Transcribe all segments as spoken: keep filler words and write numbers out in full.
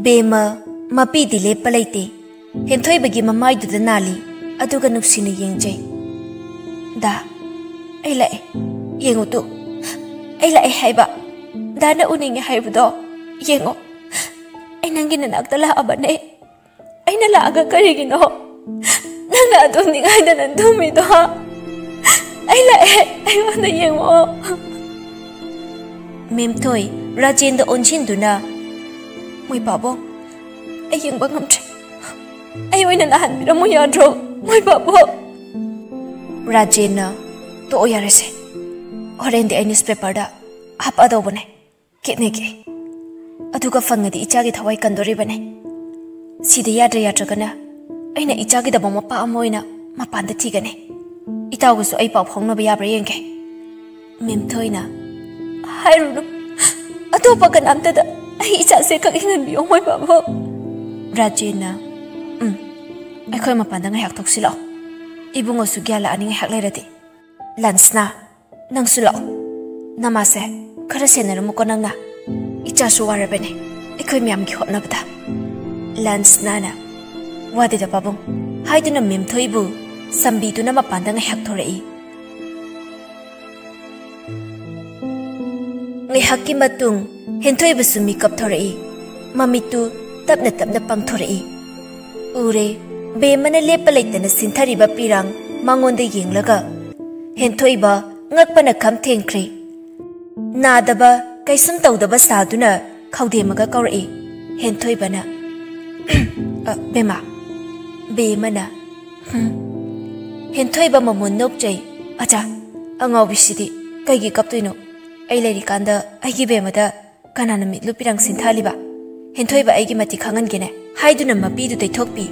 ꯕꯦꯝꯃ ꯃꯄꯤꯗꯤ ꯂꯦꯞꯄ ꯂꯩꯇꯦ꯫ ꯍꯦꯟꯊꯣꯏꯕꯒꯤ ꯃꯃꯥꯏꯗꯨꯗ ꯅꯥꯜꯂꯤ, ꯑꯗꯨꯒ ꯅꯨꯡꯁꯤꯅ ꯌꯦꯡꯖꯩ꯫ "ꯗꯥ, ꯑꯩ ꯂꯥꯛꯑꯦ꯫ ꯌꯦꯡꯉꯨ ꯇꯨ, ꯑꯩ ꯂꯥꯛꯑꯦ ꯍꯥꯏꯕ꯫ ꯗꯥꯅ ꯎꯅꯤꯡꯉꯦ ꯍꯥꯏꯕꯗꯣ ꯌꯦꯡꯉꯣ꯫ ꯑꯩ ꯅꯪꯒꯤ ꯅꯅꯥꯛꯇ ꯂꯥꯛꯑꯕꯅꯦ꯫ ꯑꯩꯅ ꯂꯥꯛꯑꯒ ꯀꯔꯤꯒꯤꯅꯣ ꯅꯪꯅ ꯑꯗꯨꯝ ꯅꯤꯡꯉꯥꯏꯗꯅ ꯇꯨꯝꯃꯤꯗꯣ? ꯑꯩ ꯂꯥꯛꯑꯦ, ꯑꯩꯉꯣꯟꯗ ꯌꯦꯡꯉꯣ꯫" ꯃꯦꯝꯊꯣꯏ ꯔꯥꯖꯦꯟꯗ ꯑꯣꯟꯁꯤꯟꯗꯨꯅ, "ꯃꯣꯏ ꯄꯥꯕꯣ, ꯑꯩ ꯌꯦꯡꯕ ꯉꯝꯗ꯭ꯔꯦ꯫ ꯑꯩ ꯑꯣꯏꯅ ꯅꯥꯍꯟꯕꯤꯔꯝꯃꯨ ꯌꯥꯗ꯭ꯔꯣ, ꯃꯣꯏ ꯄꯥꯕꯣ?" ꯔꯥꯖꯦꯟꯅ, "ꯇꯣꯛꯑꯣ ꯌꯥꯔꯦꯁꯦ, ꯍꯣꯔꯦꯟꯗꯤ ꯑꯩ ꯅ꯭ꯌꯨꯁꯄꯦꯄꯔꯗ ꯍꯥꯞꯄꯛꯑꯗꯧꯕꯅꯦ꯫ ꯀꯤꯠꯅꯤꯒꯤ꯫ ꯑꯗꯨꯒ ꯐꯪꯉꯗꯤ ꯏꯆꯥꯒꯤ ꯊꯋꯥꯏ ꯀꯟꯗꯣꯔꯤꯕꯅꯦ꯫ ꯁꯤꯗ ꯌꯥꯗ꯭ꯔ ꯌꯥꯗ꯭ꯔꯒꯅ ꯑꯩꯅ ꯏꯆꯥꯒꯤꯗꯃꯛ ꯃꯄꯥ ꯑꯃ ꯑꯣꯏꯅ ꯃꯄꯥꯟꯗ ꯊꯤꯒꯅꯤ꯫ ꯏꯇꯥꯎꯒꯁꯨ ꯑꯩ ꯄꯥꯎ ꯐꯥꯎꯅꯕ ꯌꯥꯕ꯭ꯔꯥ ꯌꯦꯡꯒꯦ꯫" ꯃꯦꯝꯊꯣꯏꯅ, "ꯍꯥꯏꯔꯨꯅꯨ, ꯑꯇꯣꯞꯄ ꯀꯅꯥꯝꯇꯗ ꯑꯩ ꯏꯆꯥꯁꯦ ꯈꯛ ꯍꯤꯡꯍꯟꯕꯤꯌꯣ, ꯃꯣꯏ ꯄꯥꯕꯣ꯫" ꯔꯥꯖꯦꯟꯅ, "ꯎꯝ, ꯑꯩꯈꯣꯏ ꯃꯄꯥꯟꯗ ꯉꯥꯏꯍꯥꯛ ꯊꯣꯛꯁꯤ ꯂꯥꯛꯑꯣ꯫ ꯏꯕꯨꯡꯉꯣꯁꯨ ꯒ꯭ꯌꯥꯟ ꯂꯥꯛꯑꯅꯤ ꯉꯥꯏꯍꯥꯛ ꯂꯩꯔꯗꯤ꯫ ꯂꯥꯟꯁꯅꯥ, ꯅꯪꯁꯨ ꯂꯥꯛꯑꯣ꯫ ꯅꯃꯥꯁꯦ ꯈꯔ ꯁꯦꯟꯅꯔꯝꯃꯨꯀꯣ ꯅꯪꯅ꯫ ꯏꯆꯥꯁꯨ ꯋꯥꯔꯕꯅꯦ ꯑꯩꯈꯣꯏ ꯃꯌꯥꯝꯒꯤ ꯍꯣꯠꯅꯕꯗ꯫" ꯂꯥꯟꯁꯅꯥꯅ, "ꯋꯥꯗꯦꯗ ꯄꯥꯕꯨꯡ" ꯍꯥꯏꯗꯨꯅ ꯃꯦꯝꯊꯣꯏꯕꯨ ꯁꯝꯕꯤꯗꯨꯅ ꯃꯄꯥꯟꯗ ꯉꯥꯏꯍꯥꯛ ꯊꯣꯔꯛꯏ꯫ ꯉꯥꯏꯍꯥꯛꯀꯤ ꯃꯇꯨꯡ ꯍꯦꯟꯊꯣꯏꯕꯁꯨ ꯃꯤꯀꯞ ꯊꯣꯔꯛꯏ꯫ ꯃꯃꯤꯠꯇꯨ ꯇꯞꯅ ꯇꯞꯅ ꯄꯥꯡꯊꯣꯔꯛꯏ꯫ ꯎꯔꯦ, ꯕꯦꯝꯃꯅ ꯂꯦꯞꯄ ꯂꯩꯇꯅ ꯁꯤꯟꯊꯔꯤꯕ ꯄꯤꯔꯥꯡ ꯃꯉꯣꯟꯗ ꯌꯦꯡꯂꯒ꯫ ꯍꯦꯟꯊꯣꯏꯕ ꯉꯛꯄꯅ ꯈꯝ ꯊꯦꯡꯈ꯭ꯔꯦ꯫ ꯅꯥꯗꯕ, ꯀꯩꯁꯨꯝ ꯇꯧꯗꯕ ꯁꯥꯗꯨꯅ ꯈꯧꯗꯦꯝꯃꯒ ꯀꯧꯔꯛꯏ꯫ ꯍꯦꯟꯊꯣꯏꯕꯅ, "ꯑ, ꯕꯦꯝꯃ꯫" ꯕꯦꯝꯃꯅ, "ꯍꯨꯝ꯫" ꯍꯦꯟꯊꯣꯏꯕ ꯃꯃꯣꯟ ꯅꯣꯛꯆꯩ꯫ "ꯑꯆꯥ, ꯑꯉꯥꯎꯕꯤꯁꯤꯗꯤ ꯀꯩꯒꯤ ꯀꯞꯇꯣꯏꯅꯣ? ꯑꯩ ꯂꯩꯔꯤꯀꯥꯟꯗ ꯑꯩꯒꯤ ꯕꯦꯝꯃꯗ ꯀꯅꯥꯅ ꯃꯤꯠꯂꯨ ꯄꯤꯔꯥꯡ ꯁꯤꯟꯊꯍꯜꯂꯤꯕ? ꯍꯦꯟꯊꯣꯏꯕ, ꯑꯩꯒꯤ ꯃꯇꯤꯛ ꯈꯪꯍꯟꯒꯦꯅꯦ꯫ ꯍꯥꯏꯗꯨꯅ ꯃꯄꯤꯗꯨ ꯇꯩꯊꯣꯛꯄꯤ꯫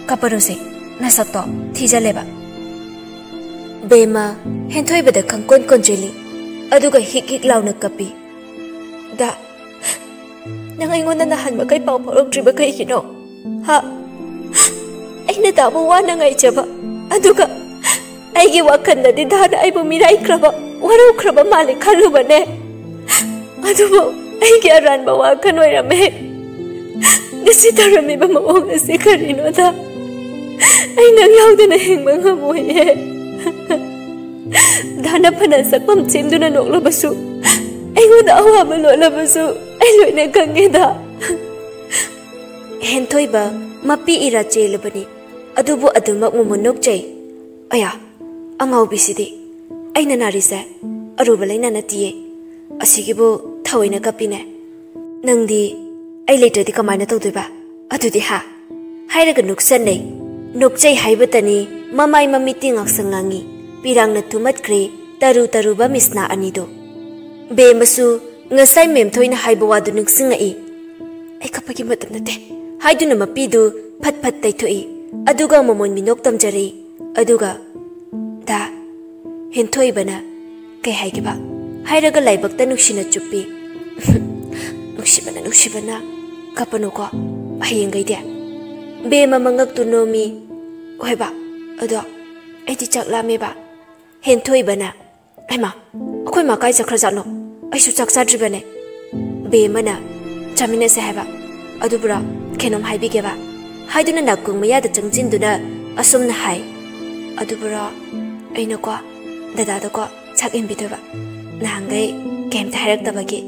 "ꯀꯞꯄꯅꯨꯁꯦ, ꯅꯁꯛꯇꯣ ꯊꯤꯖꯜꯂꯦꯕ꯫" ꯕꯦꯝꯃ ꯍꯦꯟꯊꯣꯏꯕꯗ ꯈꯪꯀꯣꯟ ꯀꯣꯟꯖꯤꯜꯂꯤ꯫ ꯑꯗꯨꯒ ꯍꯤꯛ ꯍꯤꯛ ꯂꯥꯎꯅ ꯀꯞꯄꯤ꯫ "ꯗꯥ, ꯅꯪ ꯑꯩꯉꯣꯟꯗ ꯅꯍꯥꯟ ꯃꯈꯩ ꯄꯥꯎ ꯐꯥꯎꯔꯛꯇ꯭ꯔꯤꯕ ꯀꯩꯒꯤꯅꯣ? ꯍꯥ? ꯑꯩꯅ ꯗꯥꯕꯨ ꯋꯥꯅ ꯉꯥꯏꯖꯕ, ꯑꯗꯨꯒ ꯑꯩꯒꯤ ꯋꯥꯈꯜꯗꯗꯤ ꯗꯥꯅ ꯑꯩꯕꯨ ꯃꯤꯔꯥꯏꯈ꯭ꯔꯕ, ꯋꯥꯔꯧꯈ꯭ꯔꯕ ꯃꯥꯜꯂꯦ ꯈꯜꯂꯨꯕꯅꯦ꯫ ꯑꯗꯨꯕꯨ ꯑꯩꯒꯤ ꯑꯔꯥꯟꯕ ꯋꯥꯈꯜ ꯑꯣꯏꯔꯝꯃꯦ꯫ ꯉꯁꯤ ꯇꯧꯔꯝꯃꯤꯕ ꯃꯑꯣꯡ ꯑꯁꯤ ꯀꯔꯤꯅꯣꯗ? ꯑꯩ ꯅꯪ ꯌꯥꯎꯗꯅ ꯍꯤꯡꯕ ꯉꯝꯃꯣꯏꯌꯦ꯫ ꯗꯥꯅ ꯐꯅ ꯁꯛꯐꯝ ꯁꯦꯝꯗꯨꯅ ꯅꯣꯛꯂꯕꯁꯨ, ꯑꯩꯉꯣꯟꯗ ꯑꯋꯥꯕ ꯂꯣꯠꯂꯕꯁꯨ ꯑꯩ ꯂꯣꯏꯅ ꯈꯪꯉꯦꯗ꯫" ꯍꯦꯟꯊꯣꯏꯕ ꯃꯄꯤ ꯏꯔꯥ ꯆꯦꯜꯂꯕꯅꯤ꯫ ꯑꯗꯨꯕꯨ ꯑꯗꯨꯃꯛ ꯃꯣꯃꯣꯟ ꯅꯣꯛꯆꯩ꯫ "ꯑꯌꯥ, ꯑꯉꯥꯎꯕꯤꯁꯤꯗꯤ! ꯑꯩꯅ ꯅꯥꯔꯤꯁꯦ ꯑꯔꯨꯕ ꯂꯩꯅꯥ ꯅꯠꯇꯤꯌꯦ꯫ ꯑꯁꯤꯒꯤꯕꯨ ꯊꯑꯣꯏꯅ ꯀꯞꯄꯤꯅꯦ꯫ ꯅꯪꯗꯤ ꯑꯩ ꯂꯩꯇ꯭ꯔꯗꯤ ꯀꯃꯥꯏꯅ ꯇꯧꯗꯣꯏꯕ? ꯑꯗꯨꯗꯤ ꯍꯥ?" ꯍꯥꯏꯔꯒ ꯅꯣꯛꯁꯟꯅꯩ꯫ ꯅꯣꯛꯆꯩ ꯍꯥꯏꯕꯇꯅꯤ, ꯃꯃꯥꯏ ꯃꯃꯤꯠꯇꯤ ꯉꯥꯛꯁꯪ ꯉꯥꯡꯉꯤ꯫ ꯄꯤꯔꯥꯡꯅ ꯊꯨꯝꯃꯠꯈ꯭ꯔꯦ ꯇꯔꯨ ꯇꯔꯨꯕ ꯃꯤꯁꯅꯥ ꯑꯅꯤꯗꯨ꯫ ꯕꯦꯝꯃꯁꯨ ꯉꯁꯥꯏ ꯃꯦꯝꯊꯣꯏꯅ ꯍꯥꯏꯕ ꯋꯥꯗꯨ ꯅꯤꯡꯁꯤꯡꯉꯛꯏ꯫ "ꯑꯩ ꯀꯞꯄꯒꯤ ꯃꯇꯝ ꯅꯠꯇꯦ" ꯍꯥꯏꯗꯨꯅ ꯃꯄꯤꯗꯨ ꯐꯠ ꯐꯠ ꯇꯩꯊꯣꯛꯏ꯫ ꯑꯗꯨꯒ ꯃꯃꯣꯟ ꯃꯤꯅꯣꯛ ꯇꯝꯖꯔꯛꯏ꯫ ꯑꯗꯨꯒ, "ꯗꯥ, ꯍꯦꯟꯊꯣꯏꯕꯅ ꯀꯩ ꯍꯥꯏꯒꯦꯕ?" ꯍꯥꯏꯔꯒ ꯂꯥꯏꯕꯛꯇ ꯅꯨꯡꯁꯤꯅ ꯆꯨꯞꯄꯤ꯫ "ꯅꯨꯡꯁꯤꯕꯅ, ꯅꯨꯡꯁꯤꯕꯅ, ꯀꯞꯄꯅꯨꯀꯣ, ꯍꯌꯦꯡꯈꯩꯗꯤ꯫" ꯕꯦꯝꯃ ꯃꯉꯛꯇꯨ ꯅꯣꯝꯃꯤ꯫ "ꯍꯣꯏꯕ, ꯑꯗꯣ ꯑꯩꯗꯤ ꯆꯥꯛ ꯂꯥꯝꯃꯦꯕ꯫" ꯍꯦꯟꯊꯣꯏꯕꯅ, "ꯍꯩꯃꯥ, ꯑꯩꯈꯣꯏ ꯃꯥ ꯀꯥꯏ ꯆꯠꯈ꯭ꯔꯖꯥꯠꯅꯣ? ꯑꯩꯁꯨ ꯆꯥꯛ ꯆꯥꯗ꯭ꯔꯤꯕꯅꯦ꯫" ꯕꯦꯝꯃꯅ, "ꯆꯥꯃꯤꯟꯅꯁꯦ ꯍꯥꯏꯕ꯫ ꯑꯗꯨꯕꯨꯔꯣ, ꯀꯩꯅꯣꯝ ꯍꯥꯏꯕꯤꯒꯦꯕ꯫" ꯍꯥꯏꯗꯨꯅ ꯅꯥꯀꯣꯡ ꯃꯌꯥꯗ ꯆꯪꯁꯤꯟꯗꯨꯅ ꯑꯁꯨꯝꯅ ꯍꯥꯏ꯫ "ꯑꯗꯨꯕꯨꯔꯣ, ꯑꯩꯅꯀꯣ, ꯗꯗꯥꯗꯀꯣ ꯆꯥꯛ ꯏꯟꯕꯤꯗꯣꯏꯕ, ꯅꯍꯥꯟꯈꯩ ꯀꯩꯝꯇ ꯍꯥꯏꯔꯛꯇꯕꯒꯤ꯫"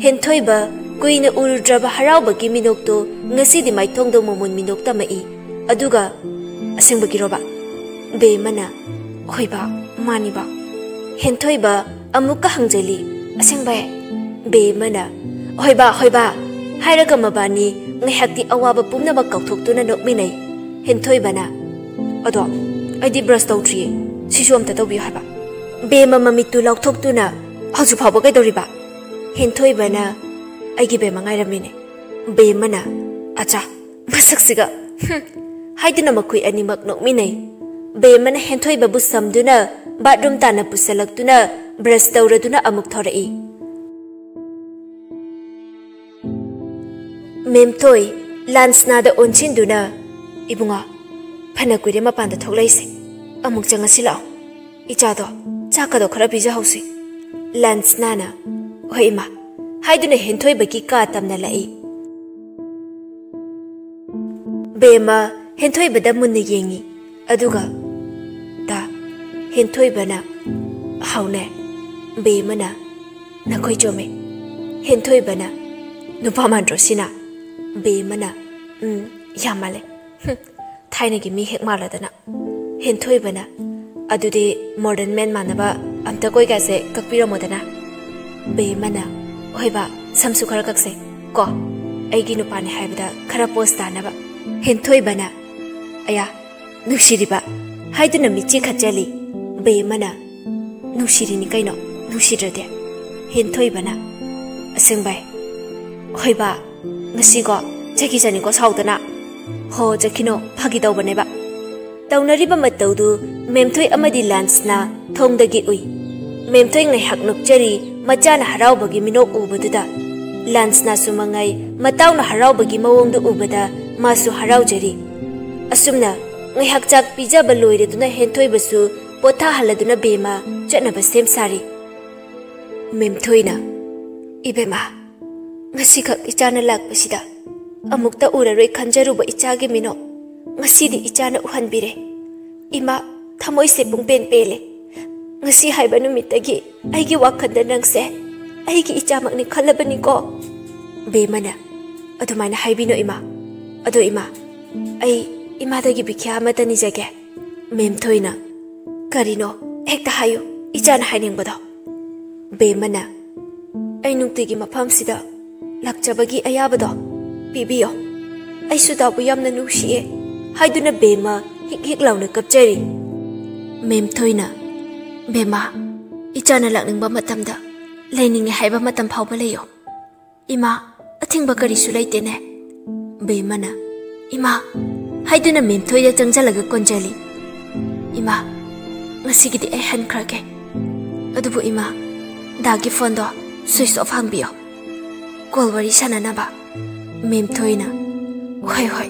ꯍꯦꯟꯊꯣꯏꯕ ꯀꯨꯏꯅ ꯎꯔꯨꯗ꯭ꯔꯕ ꯍꯔꯥꯎꯕꯒꯤ ꯃꯤꯅꯣꯛꯇꯣ ꯉꯁꯤꯗꯤ ꯃꯥꯏꯊꯣꯡꯗ ꯃꯣꯃꯣꯟ ꯃꯤꯅꯣꯛ ꯇꯝꯃꯛꯏ꯫ ꯑꯗꯨꯒ, "ꯑꯁꯦꯡꯕꯒꯤꯔꯣꯕ?" ꯕꯦꯝꯃꯅ, "ꯍꯣꯏꯕ, ꯃꯥꯅꯤꯕ꯫" ꯍꯦꯟꯊꯣꯏꯕ ꯑꯃꯨꯛꯀ ꯍꯪꯖꯤꯜꯂꯤ, "ꯑꯁꯦꯡꯕꯩ?" ꯕꯦꯝꯃꯅ, "ꯍꯣꯏꯕ, ꯍꯣꯏꯕ" ꯍꯥꯏꯔꯒ ꯃꯕꯥꯅꯤ ꯉꯥꯏꯍꯥꯛꯇꯤ ꯑꯋꯥꯕ ꯄꯨꯝꯅꯃꯛ ꯀꯥꯎꯊꯣꯛꯇꯨꯅ ꯅꯣꯛꯃꯤꯟꯅꯩ꯫ ꯍꯦꯟꯊꯣꯏꯕꯅ, "ꯑꯗꯣ ꯑꯩꯗꯤ ꯕ꯭ꯔꯁ ꯇꯧꯗ꯭ꯔꯤꯌꯦ, ꯁꯤꯁꯨ ꯑꯝꯇ ꯇꯧꯕꯤꯌꯨ ꯍꯥꯏꯕ꯫" ꯕꯦꯝꯃ ꯃꯃꯤꯠꯇꯨ ꯂꯥꯎꯊꯣꯛꯇꯨꯅ, "ꯍꯧꯖꯤꯛ ꯐꯥꯎꯕ ꯀꯩꯗꯧꯔꯤꯕ?" ꯍꯦꯟꯊꯣꯏꯕꯅ, "ꯑꯩꯒꯤ ꯕꯦꯝꯃ ꯉꯥꯏꯔꯝꯃꯤꯅꯦ꯫" ꯕꯦꯝꯃꯅ, "ꯑꯆꯥ, ꯃꯁꯛꯁꯤꯒ!" ꯍꯨꯝ, ꯍꯥꯏꯗꯨꯅ ꯃꯈꯣꯏ ꯑꯅꯤꯃꯛ ꯅꯣꯛꯃꯤꯟꯅꯩ꯫ ꯕꯦꯝꯃꯅ ꯍꯦꯟꯊꯣꯏꯕꯕꯨ ꯁꯝꯗꯨꯅ ꯕꯥꯠꯔꯨꯝ ꯇꯥꯟꯅ ꯄꯨꯁꯜꯂꯛꯇꯨꯅ ꯕ꯭ꯔꯁ ꯇꯧꯔꯗꯨꯅ ꯑꯃꯨꯛ ꯊꯣꯔꯛꯏ꯫ ꯃꯦꯝꯊꯣꯏ ꯂꯥꯟꯁꯅꯥꯗ ꯑꯣꯟꯁꯤꯟꯗꯨꯅ, "ꯏꯕꯨꯡꯉꯣ, ꯐꯅ ꯀꯨꯏꯔꯦ ꯃꯄꯥꯟꯗ ꯊꯣꯛꯂꯛꯏꯁꯦ꯫ ꯑꯃꯨꯛ ꯆꯪꯉꯁꯤ ꯂꯥꯛꯑꯣ꯫ ꯏꯆꯥꯗꯣ ꯆꯥꯛꯀꯗꯣ ꯈꯔ ꯄꯤꯖꯍꯧꯁꯤ꯫" ꯂꯥꯟꯁꯅꯥꯅ, "ꯍꯣꯏ ꯏꯃꯥ" ꯍꯥꯏꯗꯨꯅ ꯍꯦꯟꯊꯣꯏꯕꯒꯤ ꯀꯥ ꯇꯝꯅ ꯂꯥꯛꯏ꯫ ꯕꯦꯝꯃ ꯍꯦꯟꯊꯣꯏꯕꯗ ꯃꯨꯟꯅ ꯌꯦꯡꯉꯤ꯫ ꯑꯗꯨꯒ ꯇ ꯍꯦꯟꯊꯣꯏꯕꯅ, "ꯍꯥꯎꯅꯦ, ꯕꯦꯝꯃꯅ ꯅꯈꯣꯏ ꯆꯣꯝꯃꯦ꯫" ꯍꯦꯟꯊꯣꯏꯕꯅ, "ꯅꯨꯄꯥ ꯃꯥꯟꯗ꯭ꯔꯣ ꯁꯤꯅ?" ꯕꯦꯝꯃꯅ, "ꯎꯝ, ꯌꯥꯝ ꯃꯥꯜꯂꯦ꯫ ꯍꯨꯝ, ꯊꯥꯏꯅꯒꯤ ꯃꯤ ꯍꯦꯛ ꯃꯥꯜꯂꯗꯅ꯫" ꯍꯦꯟꯊꯣꯏꯕꯅ, "ꯑꯗꯨꯗꯤ ꯃꯣꯗꯔꯟ ꯃꯦꯟ ꯃꯥꯟꯅꯕ ꯑꯝꯇ ꯀꯣꯏꯒꯥꯁꯦ ꯀꯛꯄꯤꯔꯝꯃꯣꯗꯅ꯫" ꯕꯦꯝꯃꯅ, "ꯍꯣꯏꯕ, ꯁꯝꯁꯨ ꯈꯔ ꯀꯛꯁꯦ ꯀꯣ, ꯑꯩꯒꯤ ꯅꯨꯄꯥꯅꯦ ꯍꯥꯏꯕꯗ ꯈꯔ ꯄꯣꯁ ꯇꯥꯅꯕ꯫" ꯍꯦꯟꯊꯣꯏꯕꯅ, "ꯑꯌꯥ, ꯅꯨꯡꯁꯤꯔꯤꯕ" ꯍꯥꯏꯗꯨꯅ ꯃꯤꯠ ꯆꯤꯡꯈꯠꯆꯜꯂꯤ꯫ ꯕꯦꯝꯃꯅ, "ꯅꯨꯡꯁꯤꯔꯤꯅꯤ ꯀꯩꯅꯣ, ꯅꯨꯡꯁꯤꯗ꯭ꯔꯗꯤ?" ꯍꯦꯟꯊꯣꯏꯕꯅ, "ꯑꯁꯦꯡꯕꯩ?" "ꯍꯣꯏꯕ, ꯉꯁꯤꯀꯣ ꯆꯠꯈꯤꯁꯅꯤꯀꯣ ꯁꯥꯎꯗꯅ꯫" "ꯍꯣ, ꯆꯠꯈꯤꯅꯣ, ꯐꯥꯒꯤ ꯇꯧꯕꯅꯦꯕ꯫" ꯇꯧꯅꯔꯤꯕ ꯃꯇꯧꯗꯨ ꯃꯦꯝꯊꯣꯏ ꯑꯃꯗꯤ ꯂꯥꯟꯁꯅꯥ ꯊꯣꯡꯗꯒꯤ ꯎꯏ꯫ ꯃꯦꯝꯊꯣꯏ ꯉꯥꯏꯍꯥꯛ ꯅꯣꯛꯆꯔꯤ, ꯃꯆꯥꯅ ꯍꯔꯥꯎꯕꯒꯤ ꯃꯤꯅꯣꯛ ꯎꯕꯗꯨꯗ꯫ ꯂꯥꯟꯁꯅꯥꯁꯨ ꯃꯉꯥꯏ, ꯃꯇꯥꯎꯅ ꯍꯔꯥꯎꯕꯒꯤ ꯃꯑꯣꯡꯗꯨ ꯎꯕꯗ ꯃꯥꯁꯨ ꯍꯔꯥꯎꯖꯔꯤ꯫ ꯑꯁꯨꯝꯅ ꯉꯥꯏꯍꯥꯛ ꯆꯥꯛ ꯄꯤꯖꯕ ꯂꯣꯏꯔꯗꯨꯅ ꯍꯦꯟꯊꯣꯏꯕꯁꯨ ꯄꯣꯊꯥꯍꯜꯂꯗꯨꯅ ꯕꯦꯝꯃ ꯆꯠꯅꯕ ꯁꯦꯝ ꯁꯥꯔꯤ꯫ ꯃꯦꯝꯊꯣꯏꯅ, "ꯏꯕꯦꯝꯃ, ꯉꯁꯤꯈꯛ ꯏꯆꯥꯅ ꯂꯥꯛꯄꯁꯤꯗ ꯑꯃꯨꯛꯇ ꯎꯔꯔꯣꯏ ꯈꯟꯖꯔꯨꯕ ꯏꯆꯥꯒꯤ ꯃꯤꯅꯣꯛ ꯉꯁꯤꯗꯤ ꯏꯆꯥꯅ ꯎꯍꯟꯕꯤꯔꯦ꯫ ꯏꯃꯥ, ꯊꯃꯣꯏꯁꯦ ꯄꯨꯡꯄꯦꯟ ꯄꯦꯜꯂꯦ꯫ ꯉꯁꯤ ꯍꯥꯏꯕ ꯅꯨꯃꯤꯠꯇꯒꯤ ꯑꯩꯒꯤ ꯋꯥꯈꯜꯗ ꯅꯪꯁꯦ ꯑꯩꯒꯤ ꯏꯆꯥꯃꯛꯅꯤ ꯈꯜꯂꯕꯅꯤꯀꯣ꯫" ꯕꯦꯝꯃꯅ, "ꯑꯗꯨꯃꯥꯏꯅ ꯍꯥꯏꯕꯤꯅꯣ ꯏꯃꯥ꯫ ꯑꯗꯣ ꯏꯃꯥ, ꯑꯩ ꯏꯃꯥꯗꯒꯤ ꯕꯤꯈ꯭ꯌꯥ ꯑꯃꯇ ꯅꯤꯖꯒꯦ꯫" ꯃꯦꯝꯊꯣꯏꯅ, "ꯀꯔꯤꯅꯣ? ꯍꯦꯛꯇ ꯍꯥꯏꯌꯨ, ꯏꯆꯥꯅ ꯍꯥꯏꯅꯤꯡꯕꯗꯣ꯫" ꯕꯦꯝꯃꯅ, "ꯑꯩ ꯅꯨꯡꯇꯤꯒꯤ ꯃꯐꯝꯁꯤꯗ ꯂꯥꯛꯆꯕꯒꯤ ꯑꯌꯥꯕꯗꯣ ꯄꯤꯕꯤꯌꯣ꯫ ꯑꯩꯁꯨ ꯗꯥꯕꯨ ꯌꯥꯝꯅ ꯅꯨꯡꯁꯤꯌꯦ" ꯍꯥꯏꯗꯨꯅ ꯕꯦꯝꯃ ꯍꯤꯛ ꯍꯤꯛ ꯂꯥꯎꯅ ꯀꯞꯆꯔꯤ꯫ ꯃꯦꯝꯊꯣꯏꯅ, "ꯕꯦꯝꯃ, ꯏꯆꯥꯅ ꯂꯥꯛꯅꯤꯡꯕ ꯃꯇꯝꯗ, ꯂꯩꯅꯤꯡꯉꯦ ꯍꯥꯏꯕ ꯃꯇꯝ ꯐꯥꯎꯕ ꯂꯩꯌꯣ꯫ ꯏꯃꯥ, ꯑꯊꯤꯡꯕ ꯀꯔꯤꯁꯨ ꯂꯩꯇꯦꯅꯦ꯫" ꯕꯦꯝꯃꯅ "ꯏꯃꯥ" ꯍꯥꯏꯗꯨꯅ ꯃꯦꯝꯊꯣꯏꯗ ꯆꯪꯁꯤꯜꯂꯒ ꯀꯣꯟꯖꯜꯂꯤ꯫ "ꯏꯃꯥ, ꯉꯁꯤꯒꯤꯗꯤ ꯑꯩ ꯍꯟꯈ꯭ꯔꯒꯦ꯫ ꯑꯗꯨꯕꯨ ꯏꯃꯥ, ꯗꯥꯒꯤ ꯐꯣꯟꯗꯣ ꯁ꯭ꯋꯤꯆ ꯑꯣꯐ ꯍꯥꯡꯕꯤꯌꯣ, ꯀꯣꯜ ꯋꯥꯔꯤ ꯁꯥꯟꯅꯅꯕ꯫" ꯃꯦꯝꯊꯣꯏꯅ "ꯍꯣꯏ, ꯍꯣꯏ"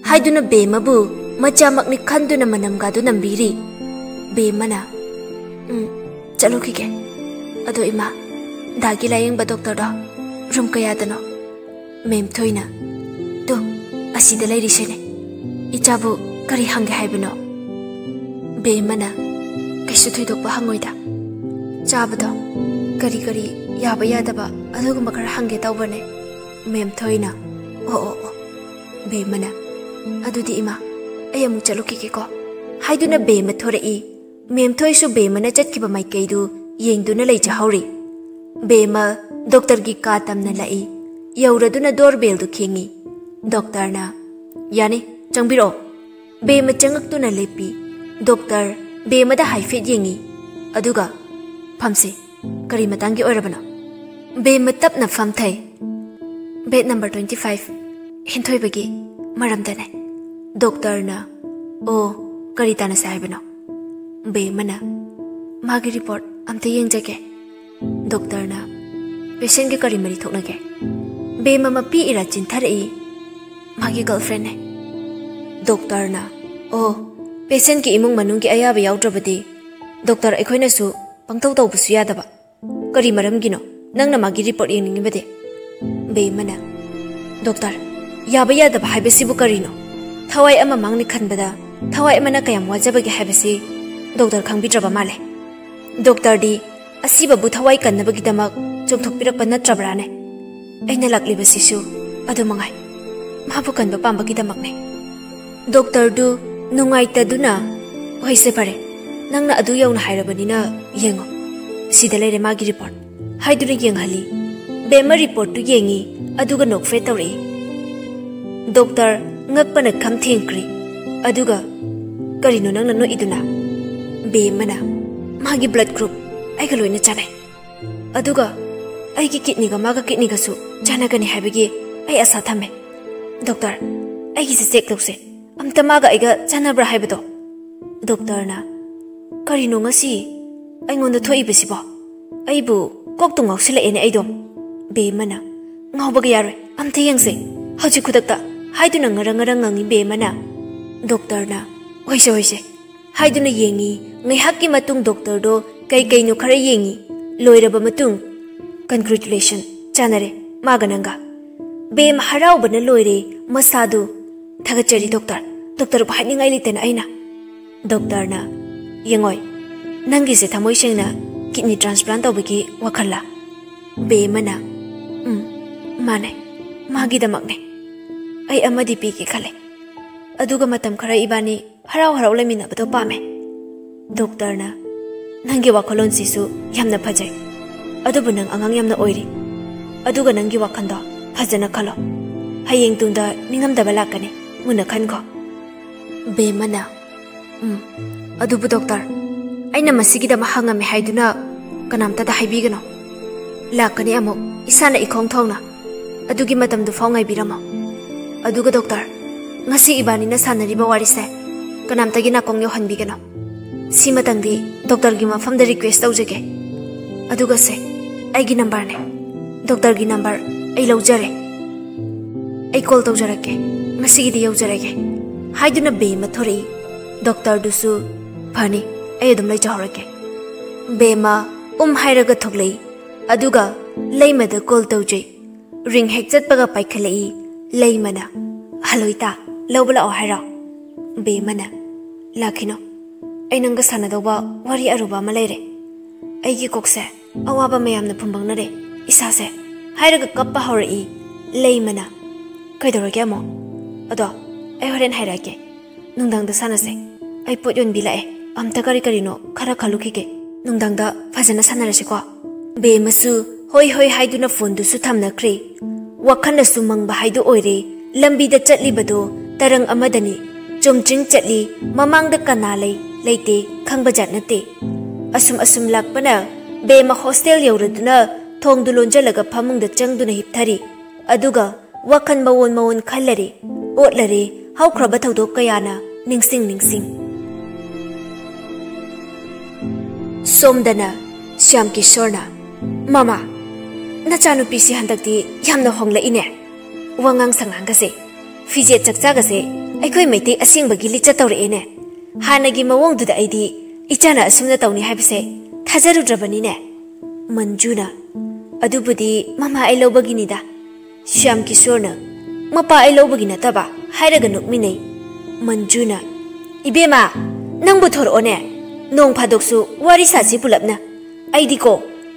ꯍꯥꯏꯗꯨꯅ ꯕꯦꯝꯃꯕꯨ ꯃꯆꯥꯃꯛꯅꯤ ꯈꯟꯗꯨꯅ ꯃꯅꯝꯒꯥꯗꯨ ꯅꯝꯕꯤꯔꯤ꯫ ꯕꯦꯝꯃꯅ "ꯎꯝ, ꯆꯠꯂꯨꯈꯤꯒꯦ꯫ ꯑꯗꯣ ꯏꯃꯥ, ꯗꯥꯒꯤ ꯂꯥꯌꯦꯡꯕ ꯗꯣꯛꯇꯔꯗꯣ ꯔꯨꯝ ꯀꯌꯥꯗꯅꯣ?" ꯃꯦꯝꯊꯣꯏꯅ "ꯇꯨ, ꯑꯁꯤꯗ ꯂꯩꯔꯤꯁꯤꯅꯦ꯫ ꯏꯆꯥꯕꯨ ꯀꯔꯤ ꯍꯪꯒꯦ ꯍꯥꯏꯕꯅꯣ?" ꯕꯦꯝꯃꯅ "ꯀꯩꯁꯨ ꯊꯣꯏꯗꯣꯛꯄ ꯍꯪꯉꯣꯏꯗ꯫ ꯆꯥꯕꯗꯣ ꯀꯔꯤ ꯀꯔꯤ ꯌꯥꯕ ꯌꯥꯗꯕ ꯑꯗꯨꯒꯨꯝꯕ ꯈꯔ ꯍꯪꯒꯦ ꯇꯧꯕꯅꯦ꯫" ꯃꯦꯝꯊꯣꯏꯅ "ꯑꯣ, ꯑꯣ, ꯑꯣ꯫" ꯕꯦꯝꯃꯅ "ꯑꯗꯨꯗꯤ ꯏꯃꯥ, ꯑꯩ ꯑꯃꯨꯛ ꯆꯠꯂꯨꯈꯤꯒꯦꯀꯣ" ꯍꯥꯏꯗꯨꯅ ꯕꯦꯝꯃ ꯊꯣꯔꯛꯏ꯫ ꯃꯦꯝꯊꯣꯏꯁꯨ ꯕꯦꯝꯃꯅ ꯆꯠꯈꯤꯕ ꯃꯥꯏꯀꯩꯗꯨ ꯌꯦꯡꯗꯨꯅ ꯂꯩꯖꯍꯧꯔꯤ꯫ ꯕꯦꯝꯃ ꯗꯣꯛꯇꯔꯒꯤ ꯀꯥ ꯇꯝꯅ ꯂꯥꯛꯏ꯫ ꯌꯧꯔꯗꯨꯅ ꯗꯣꯔ ꯕꯦꯜꯗꯨ ꯈꯤꯡꯉꯤ꯫ ꯗꯣꯛꯇꯔꯅ "ꯌꯥꯅꯤ, ꯆꯪꯕꯤꯔꯛꯑꯣ꯫" ꯕꯦꯝꯃ ꯆꯪꯉꯛꯇꯨꯅ ꯂꯦꯞꯄꯤ꯫ ꯗꯣꯛꯇꯔ ꯕꯦꯝꯃꯗ ꯍꯥꯏꯐꯦꯠ ꯌꯦꯡꯉꯤ꯫ ꯑꯗꯨꯒ "ꯐꯝꯁꯤ, ꯀꯔꯤ ꯃꯇꯥꯡꯒꯤ ꯑꯣꯏꯔꯕꯅꯣ?" ꯕꯦꯝꯃ ꯇꯞꯅ ꯐꯝꯊꯩ꯫ "ꯕꯦꯗ ꯅꯝꯕꯔ twenty five, ꯍꯦꯟꯊꯣꯏꯕꯒꯤ ꯃꯔꯝꯗꯅꯦ꯫" ꯗꯣꯛꯇꯔꯅ "ꯑꯣ, ꯀꯔꯤ ꯇꯥꯟꯅꯁꯦ ꯍꯥꯏꯕꯅꯣ?" ꯕꯦꯝꯃꯅ "ꯃꯥꯒꯤ ꯔꯤꯄꯣꯔꯠ ꯑꯝꯇ ꯌꯦꯡꯖꯒꯦ꯫" ꯗꯣꯛꯇꯔꯅ "ꯄꯦꯁꯦꯟꯒꯤ ꯀꯔꯤ ꯃꯔꯤ ꯊꯣꯛꯅꯒꯦ?" ꯕꯦꯝꯃ ꯃꯄꯤ ꯏꯔꯥ ꯆꯤꯟꯊꯔꯛꯏ꯫ "ꯃꯥꯒꯤ ꯒꯔꯜꯐ꯭ꯔꯦꯟꯅꯦ꯫" ꯗꯣꯛꯇꯔꯅ "ꯑꯣ, ꯄꯦꯁꯦꯟꯒꯤ ꯏꯃꯨꯡ ꯃꯅꯨꯡꯒꯤ ꯑꯌꯥꯕ ꯌꯥꯎꯗ꯭ꯔꯕꯗꯤ ꯗꯣꯛꯇꯔ ꯑꯩꯈꯣꯏꯅꯁꯨ ꯄꯪꯇꯧ ꯇꯧꯕꯁꯨ ꯌꯥꯗꯕ꯫ ꯀꯔꯤ ꯃꯔꯝꯒꯤꯅꯣ ꯅꯪꯅ ꯃꯥꯒꯤ ꯔꯤꯄꯣꯔꯠ ꯌꯦꯡꯅꯤꯡꯉꯤꯕꯗꯤ?" ꯕꯦꯝꯃꯅ "ꯗꯣꯛꯇꯔ, ꯌꯥꯕ ꯌꯥꯗꯕ ꯍꯥꯏꯕꯁꯤꯕꯨ ꯀꯔꯤꯅꯣ? ꯊꯋꯥꯏ ꯑꯃ ꯃꯥꯡꯅꯤ ꯈꯟꯕꯗ ꯊꯋꯥꯏ ꯑꯃꯅ ꯀꯌꯥꯝ ꯋꯥꯖꯕꯒꯦ ꯍꯥꯏꯕꯁꯤ ꯗꯣꯛꯇꯔ ꯈꯪꯕꯤꯗ꯭ꯔꯕ ꯃꯥꯜꯂꯦ꯫ ꯗꯣꯛꯇꯔꯗꯤ ꯑꯁꯤꯕꯕꯨ ꯊꯋꯥꯏ ꯀꯟꯅꯕꯒꯤꯗꯃꯛ ꯆꯣꯡꯊꯣꯛꯄꯤꯔꯛꯄ ꯅꯠꯇ꯭ꯔꯕ꯭ꯔꯥꯅꯦ? ꯑꯩꯅ ꯂꯥꯛꯂꯤꯕꯁꯤꯁꯨ ꯑꯗꯨ ꯃꯉꯥꯏ꯫ ꯃꯥꯕꯨ ꯀꯟꯕ ꯄꯥꯝꯕꯒꯤꯗꯃꯛꯅꯦ꯫" ꯗꯣꯛꯇꯔꯗꯨ ꯅꯨꯡꯉꯥꯏꯇꯗꯨꯅ "ꯍꯣꯏꯁꯦ, ꯐꯔꯦ, ꯅꯪꯅ ꯑꯗꯨ ꯌꯧꯅ ꯍꯥꯏꯔꯕꯅꯤꯅ ꯌꯦꯡꯉꯣ꯫ ꯁꯤꯗ ꯂꯩꯔꯦ ꯃꯥꯒꯤ ꯔꯤꯄꯣꯔꯠ" ꯍꯥꯏꯗꯨꯅ ꯌꯦꯡꯍꯜꯂꯤ꯫ ꯕꯦꯝꯃ ꯔꯤꯄꯣꯔꯠꯇꯨ ꯌꯦꯡꯉꯤ, ꯑꯗꯨꯒ ꯅꯣꯛꯐꯦꯠ ꯇꯧꯔꯛꯏ꯫ ꯗꯣꯛꯇꯔ ꯉꯛꯄꯅ ꯈꯝ ꯊꯦꯡꯈ꯭ꯔꯦ꯫ ꯑꯗꯨꯒ "ꯀꯔꯤꯅꯣ ꯅꯪꯅ ꯅꯣꯛꯏꯗꯨꯅ?" ꯕꯦꯝꯃꯅ "ꯃꯥꯒꯤ ꯕ꯭ꯂꯗ ꯒ꯭ꯔꯨꯞ ꯑꯩꯒ ꯂꯣꯏꯅ ꯆꯥꯟꯅꯩ꯫ ꯑꯗꯨꯒ ꯑꯩꯒꯤ ꯀꯤꯠꯅꯤꯒ ꯃꯥꯒ ꯀꯤꯠꯅꯤꯒꯁꯨ ꯆꯥꯟꯅꯒꯅꯤ ꯍꯥꯏꯕꯒꯤ ꯑꯩ ꯑꯁꯥ ꯊꯝꯃꯦ꯫ "ꯗꯣꯛꯇꯔ, ꯑꯩꯒꯤꯁꯦ ꯆꯦꯛ ꯇꯧꯁꯦ, ꯑꯝꯇ ꯃꯥꯒ ꯑꯩꯒ ꯆꯥꯟꯅꯕ꯭ꯔꯥ ꯍꯥꯏꯕꯗꯣ꯫" ꯗꯣꯛꯇꯔꯅ, "ꯀꯔꯤꯅꯣ ꯉꯁꯤ ꯑꯩꯉꯣꯟꯗ ꯊꯣꯛꯏꯕꯁꯤꯕꯣ? ꯑꯩꯕꯨ ꯀꯣꯛꯇꯨ ꯉꯥꯎꯁꯤꯜꯂꯛꯑꯦꯅꯦ ꯑꯩꯗꯣ꯫" ꯕꯦꯝꯃꯅ, "ꯉꯥꯎꯕꯒ ꯌꯥꯔꯣꯏ, ꯑꯝꯇ ꯌꯦꯡꯁꯦ ꯍꯧꯖꯤꯛ ꯈꯨꯗꯛꯇ" ꯍꯥꯏꯗꯨꯅ ꯉꯔꯪ ꯉꯔꯪ ꯉꯪꯉꯤ ꯕꯦꯝꯃꯅ꯫ ꯗꯣꯛꯇꯔꯅ, "ꯍꯣꯏꯁꯦ, ꯍꯣꯏꯁꯦ" ꯍꯥꯏꯗꯨꯅ ꯌꯦꯡꯉꯤ꯫ ꯉꯥꯏꯍꯥꯛꯀꯤ ꯃꯇꯨꯡ ꯗꯣꯛꯇꯔꯗꯣ ꯀꯩ ꯀꯩꯅꯣ ꯈꯔ ꯌꯦꯡꯉꯤ꯫ ꯂꯣꯏꯔꯕ ꯃꯇꯨꯡ, "Congratulation, ꯆꯥꯟꯅꯔꯦ ꯃꯥꯒ ꯅꯪꯒ꯫" ꯕꯦꯝ ꯍꯔꯥꯎꯕꯅ ꯂꯣꯏꯔꯦ꯫ ꯃꯁꯥꯗꯨ, "ꯊꯥꯒꯠꯆꯔꯤ ꯗꯣꯛꯇꯔ, ꯗꯣꯛꯇꯔꯕꯨ ꯍꯥꯏꯅꯤꯡꯉꯥꯏ ꯂꯩꯇꯅ ꯑꯩꯅ꯫" ꯗꯣꯛꯇꯔꯅ, "ꯌꯦꯡꯉꯣꯏ, ꯅꯪꯒꯤꯁꯦ ꯊꯃꯣꯏ ꯁꯦꯡꯅ ꯀꯤꯗꯅꯤ ꯇ꯭ꯔꯥꯟꯁꯄ꯭ꯂꯥꯟ ꯇꯧꯕꯒꯤ ꯋꯥꯈꯜꯂ?" ꯕꯦꯝꯃꯅ, "ꯎꯝ, ꯃꯥꯅꯦ, ꯃꯥꯒꯤꯗꯃꯛꯅꯦ꯫ ꯑꯩ ꯑꯃꯗꯤ ꯄꯤꯒꯦ ꯈꯜꯂꯦ, ꯑꯗꯨꯒ ꯃꯇꯝ ꯈꯔ ꯏꯕꯥꯅꯤ ꯍꯔꯥꯎ ꯍꯔꯥꯎ ꯂꯩꯃꯤꯟꯅꯕꯗꯣ ꯄꯥꯝꯃꯦ꯫" ꯗꯣꯛꯇꯔꯅ, "ꯅꯪꯒꯤ ꯋꯥꯈꯜꯂꯣꯟꯁꯤꯁꯨ ꯌꯥꯝꯅ ꯐꯖꯩ, ꯑꯗꯨꯕꯨ ꯅꯪ ꯑꯉꯥꯡ ꯌꯥꯝꯅ ꯑꯣꯏꯔꯤ꯫ ꯑꯗꯨꯒ ꯅꯪꯒꯤ ꯋꯥꯈꯜꯗꯣ ꯐꯖꯅ ꯈꯜꯂꯣ꯫ ꯍꯌꯦꯡ ꯇꯨꯡꯗ ꯅꯤꯡꯉꯝꯗꯕ ꯂꯥꯛꯀꯅꯤ, ꯃꯨꯟꯅ ꯈꯟꯈꯣ꯫" ꯕꯦꯝꯃꯅ, "ꯎꯝ, ꯑꯗꯨꯕꯨ ꯗꯣꯛꯇꯔ, ꯑꯩꯅ ꯃꯁꯤꯒꯤꯗꯃꯛ ꯍꯪꯉꯝꯃꯦ ꯍꯥꯏꯗꯨꯅ ꯀꯅꯥꯝꯇꯗ ꯍꯥꯏꯕꯤꯒꯅꯣ꯫ ꯂꯥꯛꯀꯅꯤ ꯑꯃꯨꯛ, ꯏꯁꯥꯅ ꯏꯈꯣꯡ ꯊꯣꯡꯅ꯫ ꯑꯗꯨꯒꯤ ꯃꯇꯝꯗꯨ ꯐꯥꯎ ꯉꯥꯏꯕꯤꯔꯝꯃꯣ꯫ ꯑꯗꯨꯒ ꯗꯣꯛꯇꯔ, ꯉꯁꯤ ꯏꯕꯥꯅꯤꯅ ꯁꯥꯟꯅꯔꯤꯕ ꯋꯥꯔꯤꯁꯦ ꯀꯅꯥꯝꯇꯒꯤ ꯅꯥꯀꯣꯡ ꯌꯧꯍꯟꯕꯤꯒꯅꯣ꯫ ꯁꯤꯃꯇꯪꯗꯤ ꯗꯣꯛꯇꯔꯒꯤ ꯃꯐꯝꯗ ꯔꯤꯀ꯭ꯋꯦꯁ ꯇꯧꯖꯒꯦ꯫ ꯑꯗꯨꯒ ꯁꯦ, ꯑꯩꯒꯤ ꯅꯝꯕꯔꯅꯦ꯫ ꯗꯣꯛꯇꯔꯒꯤ ꯅꯝꯕꯔ ꯑꯩ ꯂꯧꯖꯔꯦ꯫ ꯑꯩ ꯀꯣꯜ ꯇꯧꯖꯔꯛꯀꯦ꯫ ꯉꯁꯤꯒꯤꯗꯤ ꯌꯧꯖꯔꯒꯦ" ꯍꯥꯏꯗꯨꯅ ꯕꯦꯝꯃ ꯊꯣꯔꯛꯏ꯫ ꯗꯣꯛꯇꯔꯗꯨꯁꯨ, "ꯐꯅꯤ, ꯑꯩ ꯑꯗꯨꯝ ꯂꯩꯖꯍꯧꯔꯒꯦ꯫" ꯕꯦꯝꯃ ꯎꯝ ꯍꯥꯏꯔꯒ ꯊꯣꯛꯂꯛꯏ꯫ ꯑꯗꯨꯒ ꯂꯩꯃꯗ ꯀꯣꯜ ꯇꯧꯖꯩ꯫ ꯔꯤꯡ ꯍꯦꯛ ꯆꯠꯄꯒ ꯄꯥꯏꯈꯠꯂꯛꯏ ꯂꯩꯃꯅ꯫ "ꯍꯜꯂꯣ ꯏꯇꯥ, ꯂꯧꯕ ꯂꯥꯛꯑꯣ ꯍꯥꯏꯔꯣ?" ꯕꯦꯝꯃꯅ, "ꯂꯥꯛꯈꯤꯅꯣ, ꯑꯩ ꯅꯪꯒ ꯁꯥꯟꯅꯗꯧꯕ ꯋꯥꯔꯤ ꯑꯔꯨꯕ ꯑꯃ ꯂꯩꯔꯦ꯫ ꯑꯩꯒꯤ ꯀꯣꯛꯁꯦ ꯑꯋꯥꯕ ꯃꯌꯥꯝꯅ ꯐꯨꯝꯕꯪꯅꯔꯦ, ꯏꯁꯥꯁꯦ" ꯍꯥꯏꯔꯒ ꯀꯞꯄ ꯍꯧꯔꯛꯏ ꯂꯩꯃꯅ꯫ "ꯀꯩꯗꯧꯔꯒꯦ ꯑꯃꯨꯛ? ꯑꯗꯣ ꯑꯩ ꯍꯣꯔꯦꯟ ꯍꯥꯏꯔꯛꯑꯒꯦ, ꯅꯨꯡꯗꯥꯡꯗ ꯁꯥꯟꯅꯁꯦ꯫ ꯑꯩ ꯄꯣꯠ ꯌꯣꯟꯕꯤ ꯂꯥꯛꯑꯦ, ꯑꯝꯇ ꯀꯔꯤ ꯀꯔꯤꯅꯣ ꯈꯔ ꯈꯜꯂꯨꯈꯤꯒꯦ, ꯅꯨꯡꯗꯥꯡꯗ ꯐꯖꯅ ꯁꯥꯟꯅꯔꯁꯤꯀꯣ?" ꯕꯦꯝꯃꯁꯨ ꯍꯣꯏ ꯍꯣꯏ ꯍꯥꯏꯗꯨꯅ ꯐꯣꯟꯗꯨꯁꯨ ꯊꯝꯅꯈ꯭ꯔꯦ꯫ ꯋꯥꯈꯜꯅꯁꯨ ꯃꯪꯕ ꯍꯥꯏꯗꯨ ꯑꯣꯏꯔꯦ꯫ ꯂꯝꯕꯤꯗ ꯆꯠꯂꯤꯕꯗꯣ ꯇꯔꯪ ꯑꯃꯗꯅꯤ꯫ ꯆꯨꯝꯆꯤꯡ ꯆꯠꯂꯤ, ꯃꯃꯥꯡꯗ ꯀꯅꯥ ꯂꯩ ꯂꯩꯇꯦ ꯈꯪꯕꯖꯥꯠ ꯅꯠꯇꯦ꯫ ꯑꯁꯨꯝ ꯑꯁꯨꯝ ꯂꯥꯛꯄꯅ ꯕꯦꯝꯃ ꯍꯣꯁꯇꯦꯜ ꯌꯧꯔꯗꯨꯅ ꯊꯣꯡꯗꯨ ꯂꯣꯟꯖꯜꯂꯒ ꯐꯃꯨꯡꯗ ꯆꯪꯗꯨꯅ ꯍꯤꯞꯊꯔꯤ꯫ ꯑꯗꯨꯒ ꯋꯥꯈꯜ ꯃꯑꯣꯟ ꯃꯑꯣꯟ ꯈꯜꯂꯔꯦ, ꯑꯣꯠꯂꯔꯦ, ꯍꯧꯈ꯭ꯔꯕ ꯊꯧꯗꯣꯛ ꯀꯌꯥꯅ ꯅꯤꯡꯁꯤꯡ ꯅꯤꯡꯁꯤꯡ꯫ ꯁꯣꯝꯗꯅ ꯁ꯭ꯌꯥꯝ ꯀꯤꯁꯣꯔꯅ, "ꯃꯃꯥ, ꯅꯆꯥꯅꯨꯄꯤꯁꯤ ꯍꯟꯗꯛꯇꯤ ꯌꯥꯝꯅ ꯍꯣꯡꯂꯛꯏꯅꯦ꯫ ꯋꯥꯉꯥꯡ ꯁꯉꯥꯡꯒꯁꯦ, ꯐꯤꯖꯦꯠ ꯆꯛꯆꯥꯒꯁꯦ ꯑꯩꯈꯣꯏ ꯃꯩꯇꯩ ꯑꯁꯦꯡꯕꯒꯤ ꯂꯤꯆꯠ ꯇꯧꯔꯛꯑꯦꯅꯦ꯫ ꯍꯥꯟꯅꯒꯤ ꯃꯑꯣꯡꯗꯨꯗ ꯑꯩꯗꯤ ꯏꯆꯥꯅ ꯑꯁꯨꯝꯅ ꯇꯧꯅꯤ ꯍꯥꯏꯕꯁꯦ ꯊꯥꯖꯔꯨꯗ꯭ꯔꯕꯅꯤꯅꯦ꯫" ꯃꯟꯖꯨꯅ, "ꯑꯗꯨꯕꯨꯗꯤ ꯃꯃꯥ ꯑꯩ ꯂꯧꯕꯒꯤꯅꯤꯗ꯫" ꯁ꯭ꯌꯥꯝ ꯀꯤꯁꯣꯔꯅ, "ꯃꯄꯥ ꯑꯩ ꯂꯧꯕꯒꯤ ꯅꯠꯇꯕ?" ꯍꯥꯏꯔꯒ ꯅꯣꯛꯃꯤꯟꯅꯩ꯫ ꯃꯟꯖꯨꯅ, "ꯏꯕꯦꯝꯃ, ꯅꯪꯕꯨ ꯊꯣꯔꯛꯑꯣꯅꯦ, ꯅꯣꯡ ꯐꯥꯗꯣꯛꯁꯨ ꯋꯥꯔꯤ ꯁꯥꯁꯤ ꯄꯨꯂꯞꯅ꯫ ꯑꯩꯗꯤꯀꯣ,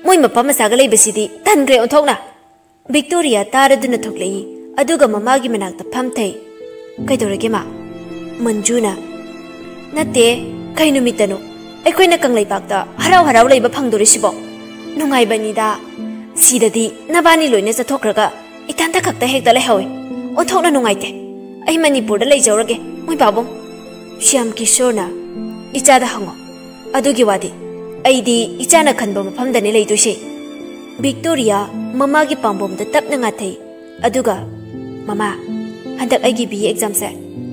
ꯃꯣꯏ ꯃꯄꯥ ꯃꯆꯥꯒ ꯂꯩꯕꯁꯤꯗꯤ ꯇꯟꯈ꯭ꯔꯦ ꯑꯣꯟꯊꯣꯛꯅ꯫" ꯚꯤꯛꯇꯣꯔꯤꯌꯥ ꯇꯥꯔꯗꯨꯅ ꯊꯣꯛꯂꯛꯏ, ꯑꯗꯨꯒ ꯃꯃꯥꯒꯤ ꯃꯅꯥꯛꯇ ꯐꯝꯊꯩ꯫ "ꯀꯩꯗꯧꯔꯒꯦ, ꯃꯥ?" ꯃꯟꯖꯨꯅ, "ꯅꯠꯇꯦ, ꯀꯩ ꯅꯨꯃꯤꯠꯇꯅꯣ ꯑꯩꯈꯣꯏꯅ ꯀꯪꯂꯩꯄꯥꯛꯇ ꯍꯔꯥꯎ ꯍꯔꯥꯎ ꯂꯩꯕ ꯐꯪꯗꯣꯔꯤꯁꯤꯕꯣ? ꯅꯨꯡꯉꯥꯏꯕꯅꯤꯗ꯫ ꯁꯤꯗꯗꯤ ꯅꯕꯥꯅꯤ ꯂꯣꯏꯅ ꯆꯠꯊꯣꯛꯈ꯭ꯔꯒ ꯏꯊꯟꯇ ꯈꯛꯇ ꯍꯦꯛꯇ ꯂꯩꯍꯧꯋꯦ꯫ ꯑꯣꯟꯊꯣꯛꯅ ꯅꯨꯡꯉꯥꯏꯇꯦ꯫ ꯑꯩ ꯃꯅꯤꯄꯨꯔꯗ ꯂꯩꯖꯧꯔꯒꯦ, ꯃꯣꯏ ꯄꯥꯕꯨꯡ꯫" ꯁ꯭ꯌꯥꯝ ꯀꯤꯁꯣꯔꯅ, "ꯏꯆꯥꯗ ꯍꯪꯉꯣ꯫ ꯑꯗꯨꯒꯤ ꯋꯥꯗꯤ ꯑꯩꯗꯤ ꯏꯆꯥꯅ ꯈꯟꯕ ꯃꯐꯝꯗꯅꯦ ꯂꯩꯗꯣꯏꯁꯦ꯫" ꯚꯤꯛꯇꯣꯔꯤꯌꯥ ꯃꯃꯥꯒꯤ ꯄꯥꯝꯕꯣꯝꯗ ꯇꯞꯅ ꯉꯥꯊꯩ꯫ ꯑꯗꯨꯒ, "ꯃꯃꯥ, ꯍꯟꯗꯛ ꯑꯩꯒꯤ ꯕꯤ ꯑꯦ ꯑꯦꯛꯖꯥꯝꯁꯦ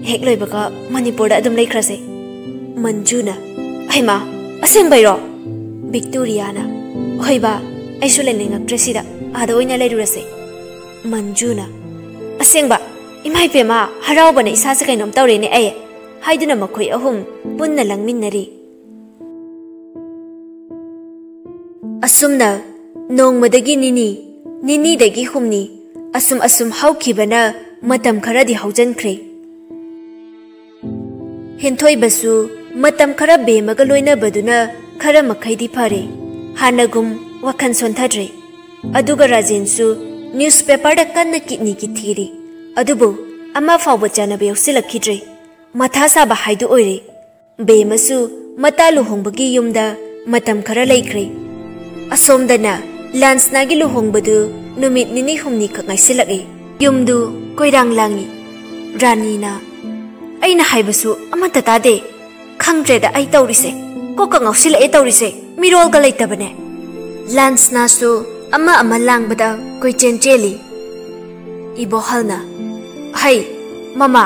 ꯍꯦꯛ ꯂꯣꯏꯕꯒ ꯃꯅꯤꯄꯨꯔꯗ ꯑꯗꯨꯝ ꯂꯩꯈ꯭ꯔꯁꯦ꯫" ꯃꯟꯖꯨꯅ, "ꯍꯩꯃꯥ, ꯑꯁꯦꯡꯕꯩꯔꯣ?" ꯚꯤꯛꯇꯣꯔꯤꯌꯥꯅ, "ꯍꯣꯏ ꯕꯥ, ꯑꯩꯁꯨ ꯂꯩꯅꯤꯡꯉꯛꯇ꯭ꯔꯦ ꯁꯤꯗ, ꯑꯥꯗ ꯑꯣꯏꯅ ꯂꯩꯔꯨꯔꯁꯦ꯫" ꯃꯟꯖꯨꯅ, "ꯑꯁꯦꯡꯕ? ꯏꯃꯥ ꯏꯄꯦꯝꯃ, ꯍꯔꯥꯎꯕꯅ ꯏꯁꯥꯁꯦ ꯀꯩꯅꯣꯝ ꯇꯧꯔꯦꯅꯦ ꯑꯩ," ꯍꯥꯏꯗꯨꯅ ꯃꯈꯣꯏ ꯑꯍꯨꯝ ꯄꯨꯟꯅ ꯂꯥꯡꯃꯤꯟꯅꯔꯤ꯫ ꯑꯁꯨꯝꯅ ꯅꯣꯡꯃꯗꯒꯤ ꯅꯤꯅꯤ, ꯅꯤꯅꯤꯗꯒꯤ ꯍꯨꯝꯅꯤ, ꯑꯁꯨꯝ ꯑꯁꯨꯝ ꯍꯧꯈꯤꯕꯅ ꯃꯇꯝ ꯈꯔꯗꯤ ꯍꯧꯖꯤꯟꯈ꯭ꯔꯦ꯫ ꯍꯦꯟꯊꯣꯏꯕꯁꯨ ꯃꯇꯝ ꯈꯔ ꯕꯦꯝꯃꯒ ꯂꯣꯏꯅꯕꯗꯨꯅ ꯈꯔ ꯃꯈꯩꯗꯤ ꯐꯔꯦ꯫ ꯍꯥꯟꯅꯒꯨꯝ ꯋꯥꯈꯜ ꯁꯣꯟꯊꯗ꯭ꯔꯦ꯫ ꯑꯗꯨꯒ ꯔꯥꯖꯦꯟꯁꯨ ꯅ꯭ꯌꯨꯁꯄꯦꯄꯔꯗ ꯀꯟꯅ ꯀꯤꯠꯅꯤꯒꯤ ꯊꯤꯔꯤ꯫ ꯑꯗꯨꯕꯨ ꯑꯃ ꯐꯥꯎꯕ ꯆꯥꯅꯕ ꯌꯥꯎꯁꯤꯜꯂꯛꯈꯤꯗ꯭ꯔꯦ꯫ ꯃꯊꯥ ꯁꯥꯕ ꯍꯥꯏꯗꯨ ꯑꯣꯏꯔꯦ꯫ ꯕꯦꯝꯃꯁꯨ ꯃꯇꯥ ꯂꯨꯍꯣꯡꯕꯒꯤ ꯌꯨꯝꯗ ꯃꯇꯝ ꯈꯔ ꯂꯩꯈ꯭ꯔꯦ꯫ ꯑꯁꯣꯝꯗꯅ ꯂꯥꯟꯁꯅꯥꯒꯤ ꯂꯨꯍꯣꯡꯕꯗꯨ ꯅꯨꯃꯤꯠ ꯅꯤꯅꯤ ꯍꯨꯝꯅꯤꯈꯛ ꯉꯥꯏꯁꯤꯜꯂꯛꯏ꯫ ꯌꯨꯝꯗꯨ ꯀꯣꯏꯔꯥꯡ ꯂꯥꯡꯏ꯫ ꯔꯥꯅꯤꯅ, "ꯑꯩꯅ ꯍꯥꯏꯕꯁꯨ ꯑꯃꯠꯇ ꯇꯥꯗꯦ꯫ ꯈꯪꯗ꯭ꯔꯦꯗ ꯑꯩ ꯇꯧꯔꯤꯁꯦ꯫ ꯀꯣꯛꯀ ꯉꯥꯎꯁꯤꯜꯂꯛꯑꯦ ꯇꯧꯔꯤꯁꯦ꯫ ꯃꯤꯔꯣꯜꯒ ꯂꯩꯇꯕꯅꯦ꯫" ꯂꯥꯟꯁꯅꯥꯁꯨ ꯑꯃ ꯑꯃ ꯂꯥꯡꯕꯗ ꯀꯣꯏꯆꯦꯟ ꯆꯦꯜꯂꯤ꯫ ꯏꯕꯣꯍꯜꯅ, "ꯍꯩ, ꯃꯃꯥ,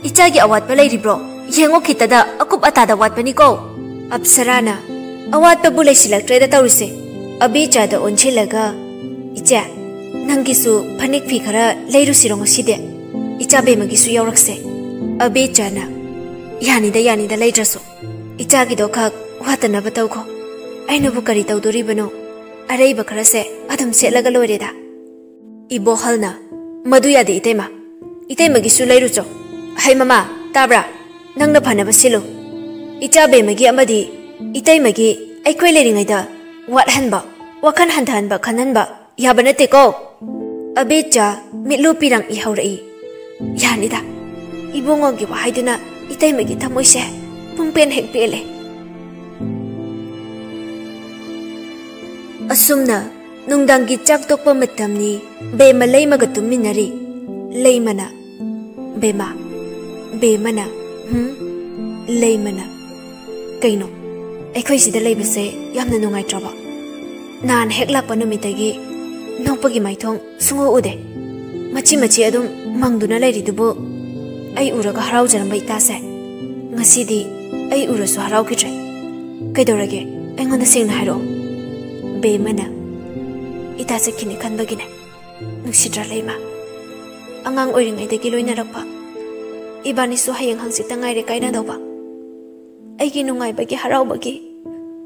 ꯏꯆꯥꯒꯤ ꯑꯋꯥꯠꯄ ꯂꯩꯔꯤꯕ꯭ꯔꯣ? ꯌꯦꯡꯉꯣ, ꯈꯤꯇꯗ ꯑꯀꯨꯞ ꯑꯇꯥꯗ ꯋꯥꯠꯄꯅꯤꯀꯣ꯫" ꯑꯞꯁꯔꯥꯅ, "ꯑꯋꯥꯠꯄꯕꯨ ꯂꯩꯁꯤꯜꯂꯛꯇ꯭ꯔꯦꯗ ꯇꯧꯔꯤꯁꯦ꯫" ꯑꯕꯦꯆꯥꯗ ꯑꯣꯟꯁꯤꯜꯂꯒ, "ꯏꯆꯦ, ꯅꯪꯒꯤꯁꯨ ꯐꯅꯦꯛ ꯐꯤ ꯈꯔ ꯂꯩꯔꯨꯁꯤꯔꯣ ꯉꯁꯤꯗꯤ? ꯏꯆꯥ ꯕꯦꯝꯃꯒꯤꯁꯨ ꯌꯥꯎꯔꯛꯁꯦ꯫" ꯑꯕꯦꯆꯥꯅ, "ꯌꯥꯅꯤꯗ, ꯌꯥꯅꯤꯗ, ꯂꯩꯗ꯭ꯔꯁꯨ꯫ ꯏꯆꯥꯒꯤꯗꯣ ꯈꯛ ꯋꯥꯠꯇꯅꯕ ꯇꯧꯈꯣ꯫ ꯑꯩꯅꯕꯨ ꯀꯔꯤ ꯇꯧꯗꯣꯔꯤꯕꯅꯣ? ꯑꯔꯩꯕ ꯈꯔꯁꯦ ꯑꯗꯨꯝ ꯁꯦꯠꯂꯒ ꯂꯣꯏꯔꯦꯗ꯫" ꯏꯕꯣꯍꯜꯅ, "ꯃꯗꯨ ꯌꯥꯗꯦ, ꯏꯇꯩꯃ꯫ ꯏꯇꯩꯃꯒꯤꯁꯨ ꯂꯩꯔꯨꯆꯣ꯫ ꯍꯩ ꯃꯃꯥ, ꯇꯥꯕ꯭ꯔꯥ? ꯅꯪꯅ ꯐꯅꯕ ꯁꯤꯜꯂꯨ꯫ ꯏꯆꯥ ꯕꯦꯝꯃꯒꯤ ꯑꯃꯗꯤ ꯏꯇꯩꯃꯒꯤ ꯑꯩꯈꯣꯏ ꯂꯩꯔꯤꯉꯩꯗ ꯋꯥꯠꯍꯟꯕ, ꯋꯥꯈꯜ ꯍꯟꯊꯍꯟꯕ ꯈꯟꯍꯟꯕ ꯌꯥꯕ ꯅꯠꯇꯦꯀꯣ꯫" ꯑꯕꯦꯆꯥ ꯃꯤꯠꯂꯨ ꯄꯤꯔꯥꯡ ꯏꯍꯧꯔꯛꯏ꯫ ꯌꯥꯅꯤꯗ, ꯏꯕꯨꯡꯉꯣꯒꯤ ꯋꯥꯍꯩꯗꯨꯅ ꯏꯇꯩꯃꯒꯤ ꯊꯃꯣꯏꯁꯦ ꯄꯨꯡꯄꯦꯟ ꯍꯦꯛ ꯄꯦꯜꯂꯦ꯫ ꯑꯁꯨꯝꯅ ꯅꯨꯡꯗꯥꯡꯒꯤ ꯆꯥꯛ ꯇꯣꯛꯄ ꯃꯇꯝꯅꯤ꯫ ꯕꯦꯝꯃ ꯂꯩꯃꯒ ꯇꯨꯝꯃꯤꯟꯅꯔꯤ꯫ ꯂꯩꯃꯅ, "ꯕꯦꯝꯃ꯫" ꯕꯦꯝꯃꯅ, "ꯍꯨꯝ?" ꯂꯩꯃꯅ, "ꯀꯩꯅꯣ, ꯑꯩꯈꯣꯏ ꯁꯤꯗ ꯂꯩꯕꯁꯦ ꯌꯥꯝꯅ ꯅꯨꯡꯉꯥꯏꯇ꯭ꯔꯕꯣ? ꯅꯍꯥꯟ ꯍꯦꯛ ꯂꯥꯛꯄ ꯅꯨꯃꯤꯠꯇꯒꯤ ꯅꯣꯛꯄꯒꯤ ꯃꯥꯏꯊꯣꯡ ꯁꯨꯡꯎ ꯎꯗꯦ꯫ ꯃꯆꯤ ꯃꯆꯤ ꯑꯗꯨꯝ ꯃꯪꯗꯨꯅ ꯂꯩꯔꯤꯗꯨꯕꯨ ꯑꯩ ꯎꯔꯒ ꯍꯔꯥꯎꯖꯔꯝꯕ ꯏꯇꯥꯁꯦ ꯉꯁꯤꯗꯤ ꯑꯩ ꯎꯔꯁꯨ ꯍꯔꯥꯎꯈꯤꯗ꯭ꯔꯦ꯫ ꯀꯩꯗꯧꯔꯒꯦ? ꯑꯩꯉꯣꯟꯗ ꯁꯦꯡꯅ ꯍꯥꯏꯔꯛꯑꯣ꯫" ꯕꯦꯝꯃꯅ, "ꯏꯇꯥ ꯆꯠꯈꯤꯅꯤ ꯈꯟꯕꯒꯤꯅꯦ꯫ ꯅꯨꯡꯁꯤꯗ꯭ꯔꯥ ꯂꯩꯃ? ꯑꯉꯥꯡ ꯑꯣꯏꯔꯤꯉꯩꯗꯒꯤ ꯂꯣꯏꯅꯔꯛꯄ, ꯏꯕꯥꯅꯤꯁꯨ ꯍꯌꯦꯡ ꯍꯪꯆꯤꯠꯇ ꯉꯥꯏꯔꯦ ꯀꯥꯏꯅꯗꯧꯕ꯫ ꯑꯩꯒꯤ ꯅꯨꯡꯉꯥꯏꯕꯒꯤ, ꯍꯔꯥꯎꯕꯒꯤ,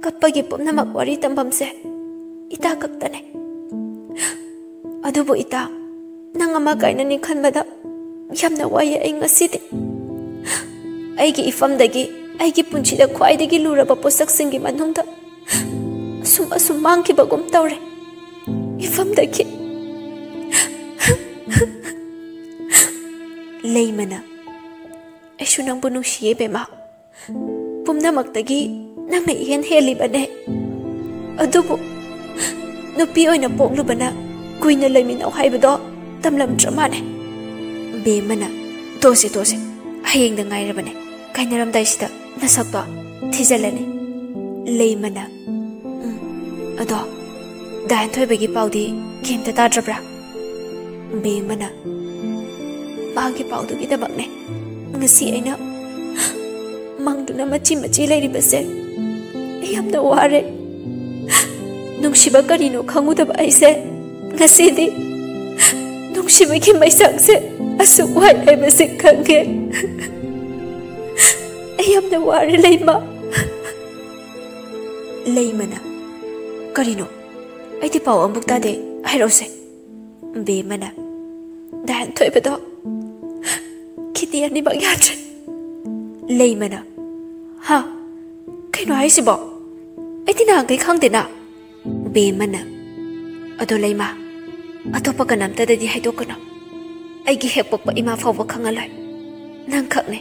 ꯀꯞꯄꯒꯤ ꯄꯨꯝꯅꯃꯛ ꯋꯥꯔꯤ ꯇꯝꯐꯝꯁꯦ ꯏꯇꯥ ꯈꯛꯇꯅꯦ꯫ ꯑꯗꯨꯕꯨ ꯏꯇꯥ, ꯅꯪ ꯑꯃ ꯀꯥꯏꯅꯅꯤ ꯈꯟꯕꯗ ꯌꯥꯝꯅ ꯋꯥꯏꯌꯦ ꯑꯩ ꯉꯁꯤꯗꯤ꯫ ꯑꯩꯒꯤ ꯏꯐꯝꯗꯒꯤ, ꯑꯩꯒꯤ ꯄꯨꯟꯁꯤꯗ ꯈ꯭ꯋꯥꯏꯗꯒꯤ ꯂꯨꯔꯕ ꯄꯣꯠꯁꯛꯁꯤꯡꯒꯤ ꯃꯅꯨꯡꯗ ꯑꯁꯨꯝ ꯑꯁꯨꯝ ꯃꯥꯡꯈꯤꯕꯒꯨꯝ ꯇꯧꯔꯦ ꯏꯐꯝꯗꯒꯤ꯫" ꯂꯩꯃꯅ, "ꯑꯩꯁꯨ ꯅꯪꯕꯨ ꯅꯨꯡꯁꯤꯌꯦ ꯕꯦꯝꯃ꯫ ꯄꯨꯝꯅꯃꯛꯇꯒꯤ ꯅꯪꯅ ꯏꯍꯦꯟ ꯍꯦꯜꯂꯤꯕꯅꯦ꯫ ꯑꯗꯨꯕꯨ ꯅꯨꯄꯤ ꯑꯣꯏꯅ ꯄꯣꯛꯂꯨꯕꯅ ꯀꯨꯏꯅ ꯂꯩꯃꯤꯟꯅꯧ ꯍꯥꯏꯕꯗꯣ ꯇꯝꯂꯝꯗ꯭ꯔ ꯃꯥꯜꯂꯦ꯫" ꯕꯦꯝꯃꯅ, "ꯇꯣꯛꯁꯦ, ꯇꯣꯛꯁꯦ꯫ ꯍꯌꯦꯡꯗ ꯉꯥꯏꯔꯕꯅꯦ꯫ ꯀꯥꯏꯅꯔꯝꯗꯥꯏꯁꯤꯗ ꯅꯁꯛꯇꯣ ꯊꯤꯖꯤꯜꯂꯅꯤ꯫" ꯂꯩꯃꯅ, "ꯎꯝ, ꯑꯗꯣ ꯗꯥ ꯍꯦꯟꯊꯣꯏꯕꯒꯤ ꯄꯥꯎꯗꯤ ꯀꯩꯝꯇ ꯇꯥꯗ꯭ꯔꯕ꯭ꯔꯥ?" ꯕꯦꯝꯃꯅ, "ꯃꯥꯒꯤ ꯄꯥꯎꯗꯨꯒꯤꯗꯃꯛꯅꯦ ꯉꯁꯤ ꯑꯩꯅ ꯃꯪꯗꯨꯅ ꯃꯆꯤ ꯃꯆꯤ ꯂꯩꯔꯤꯕꯁꯦ꯫ ꯑꯩ ꯌꯥꯝꯅ ꯋꯥꯔꯦ꯫ ꯅꯨꯡꯁꯤꯕ ꯀꯔꯤꯅꯣ ꯈꯪꯉꯨꯗꯕ ꯑꯩꯁꯦ ꯉꯁꯤꯗꯤ ꯅꯨꯡꯁꯤꯕꯒꯤ ꯃꯩꯁꯥꯛꯁꯦ ꯑꯁꯨꯛ ꯋꯥꯏ ꯍꯥꯏꯕꯁꯦ ꯈꯪꯉꯦ꯫ ꯑꯩ ꯌꯥꯝꯅ ꯋꯥꯔꯦ, ꯂꯩꯃ꯫" ꯂꯩꯃꯅ, "ꯀꯔꯤꯅꯣ? ꯑꯩꯗꯤ ꯄꯥꯎ ꯑꯃꯨꯛ ꯇꯥꯗꯦ, ꯍꯥꯏꯔꯛꯎꯁꯦ꯫" ꯕꯦꯝꯃꯅ, "ꯗꯥ ꯍꯦꯟꯊꯣꯏꯕꯗꯣ ꯀꯤꯗꯅꯤ ꯑꯅꯤꯃꯛ ꯌꯥꯗ꯭ꯔꯦ꯫" ꯂꯩꯃꯅ, "ꯍꯥ? ꯀꯩꯅꯣ ꯍꯥꯏꯁꯤꯕꯣ? ꯑꯩꯗꯤ ꯅꯍꯥꯟꯈꯩ ꯈꯪꯗꯦꯅ꯫" ꯕꯦꯝꯃꯅ, "ꯑꯗꯣ ꯂꯩꯃ, ꯑꯇꯣꯞꯄ ꯀꯅꯥꯝꯇꯗꯗꯤ ꯍꯥꯏꯗꯣꯛꯀꯅꯨ꯫ ꯑꯩꯒꯤ ꯍꯦꯛ ꯄꯣꯛꯄ ꯏꯃꯥ ꯐꯥꯎꯕ ꯈꯪꯍꯜꯂꯣꯏ꯫ ꯅꯪꯈꯛꯅꯦ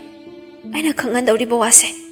ꯑꯩꯅ ꯈꯪꯍꯟꯗꯧꯔꯤꯕ ꯋꯥꯁꯦ꯫"